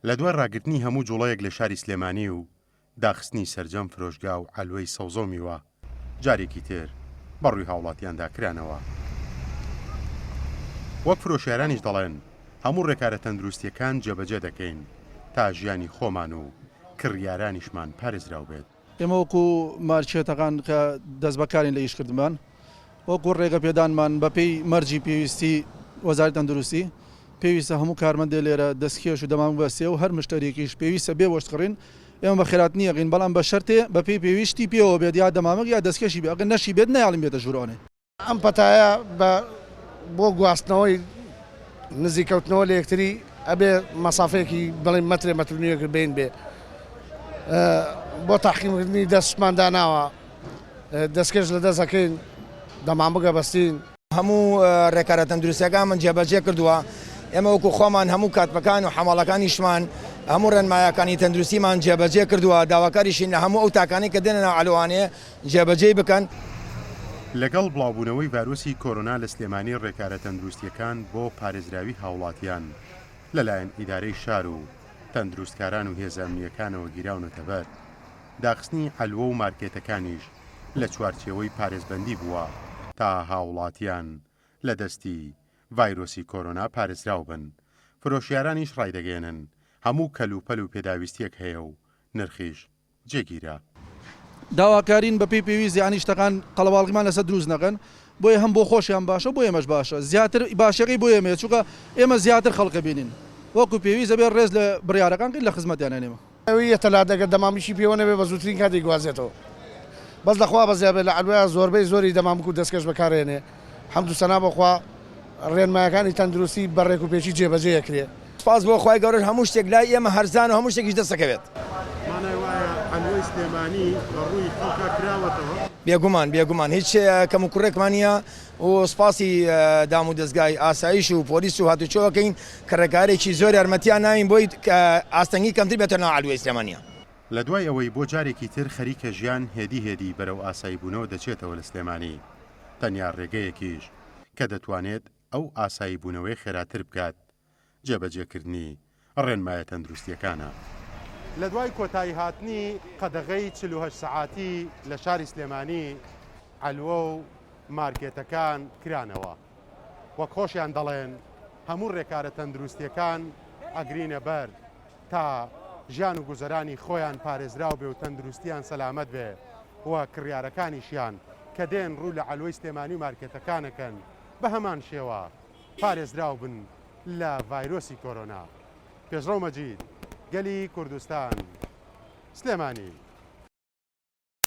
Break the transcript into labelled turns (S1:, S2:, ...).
S1: لە دوای ڕاگرتنی هەموو جوڵەیەک لە شاری سلێمانی و داخستنی سەرجەم فرۆشگا و عەلوەی سەوزە و میوە جارێکی تر بە ڕووی هاوڵاتیاندا کرانەوە. وەک فرۆشیارانیش دەڵێن هەموو ڕێکارە تەندروستییەکان جێبەجێ دەکەین تا ژیانی خۆمان و کڕیارانیشمان پارێزراو بێت.
S2: ئێمە وەکو مارکێتەکان کە دەستبەکارین لە ئیشکردنمان، وەکو ڕێگەپێدانمان بەپێی مەرجی پێویستی وەزارەتی تەندروستی، پێویستە هەموو کارمەندێ لێرە دەستکێش و دەمامک بەستێ و هەر مشتەریەکیش پێویستە بێ گۆشت کڕین، ئێمە بە خێراتنی ئەکەین بەڵام بە شەرتێ بەپێی پێویستی پێوە بێت یا دەمامک یا دەستکێشی بێ ئەگەر نەشی بێت نایەڵین بێتە ژوورەوەێ.
S3: ئەم پەتایە بە بۆ گواستنەوەی نزیک کەوتنەوە لە یەکتری ئەبێ مەسافەیەکی بڵێن مەترێ مەتر و نیوێک بین بێ بۆ تاقیمکردنی دەستمان داناوە دەستکێش لە دەست ئەکەین دەمامک ئەبەستین.
S4: هەموو ڕێکارە تەندروستیەکانمان جێبەجێ کردووە، ئێمە وەکو خۆمان هەموو کاتبەکان و حەماڵەکانیشمان هەموو ڕێنمایەکانی تەندروستیمان جێبەجێ کردووە، داواکاریشین لە هەموو ئەو تاکانەی کە دێنە ناو عەلوانێ جێبەجێی بکەن.
S1: لەگەڵ بڵاوبوونەوەی ڤایرۆسی کۆرۆنا لە سلێمانی ڕێکارە تەندروستییەکان بۆ پارێزراوی هاوڵاتیان لەلایەن ئیدارەی شار و تەندروستکاران و هێزە ئەمنییەکانەوە گیراونەتەبەر، داخستنی عەلوە و مارکێتەکانیش لە چوارچێوەی پارێزبەندی بووە تا هاوڵاتیان لە دەستی ڤایرۆسی کۆرۆنا پارێزراو بن، فرۆشیارانیش ڕایدەگەیەنن هەموو کەلوپەل و پێداویستییەک هەیە و نرخیش جێگیرە.
S2: داواکارین بەپێی پێویست یانی شتەکان قەڵەباڵغیمان لەسەر دروست نەکەن بۆیە هەم بۆ خۆشیان باشە بۆ ئێمەش باشە زیاتر باشیەکەی بۆ ئێمەیە چونکە ئێمە زیاتر خەڵک ئەبینین وەکو پێویست ئەبێ ڕێز لە بڕیارەکان کەین لە خزمەتیان ئێمە.
S3: ئەوی یەتە لادە گەر دەمامکی پێوە نەبێ بە زووترین کات دەیگوازێتەوە بەس لە خوا بەزیا بێ لە عەلوەیا زۆربەی زۆری دەمامک و دەستکەش بەکارێنێ حەمد و سەنا بۆ خوا ڕێنمایەکانی تەندروستی بە ڕێک و پێکی جێبەجێ ئەکرێ.
S4: سوپاس بۆ خوای گەورەش هەموو شتێک لای ئێمە هەرزانە و هەموو شتێکیش دەست ئەکەوێت.
S1: مانای وایە عەلوەی سلێمانی بە ڕووی خەڵکا کراوەتەوە؟
S4: بێگومان بێگومان هیچ کەم و کوڕێکمان نییە و سوپاسی دام و دەزگای ئاسایش و پۆلیس و هاتوچۆ ئەکەین کە ڕێکارێکی زۆر یارمەتیان ناوین بۆی ئاستەنگی کەمتر بێتە ناو عەلوەی سلێمانیە.
S1: لە دوای ئەوەی بۆ جارێکی تر خەریکە ژیان هێدی هێدی بەرەو ئاساییبوونەوە دەچێتەوە لە سلێمانی، تەنیا ڕێگەیەکیش کە دەتوانێت ئەو ئاساییبوونەوەی خێراتر بکات، جێبەجێکردنی ڕێنمایە تەندروستییەکانە. لە دوای کۆتاییهاتنی قەدەغەی 48 سەعاتی لە شاری سلێمانی، عەلوە و مارکێتەکان کرانەوە. وەک خۆشیان دەڵێن، هەموو ڕێکارە تەندروستییەکان ئەگرینە بەر تا ژیان و گوزەرانی خۆیان پارێزراو بێ و تەندروستییان سەلامەت بێ و کڕیارەکانیشیان کە دێن ڕوو لە عەلوەی سلێمانی و مارکێتەکان ئەکەن بە هەمان شێوە پارێزراو بن لە ڤایرۆسی کۆرۆنا. پێشڕەو مەجید، گەلی کوردستان، سلێمانی.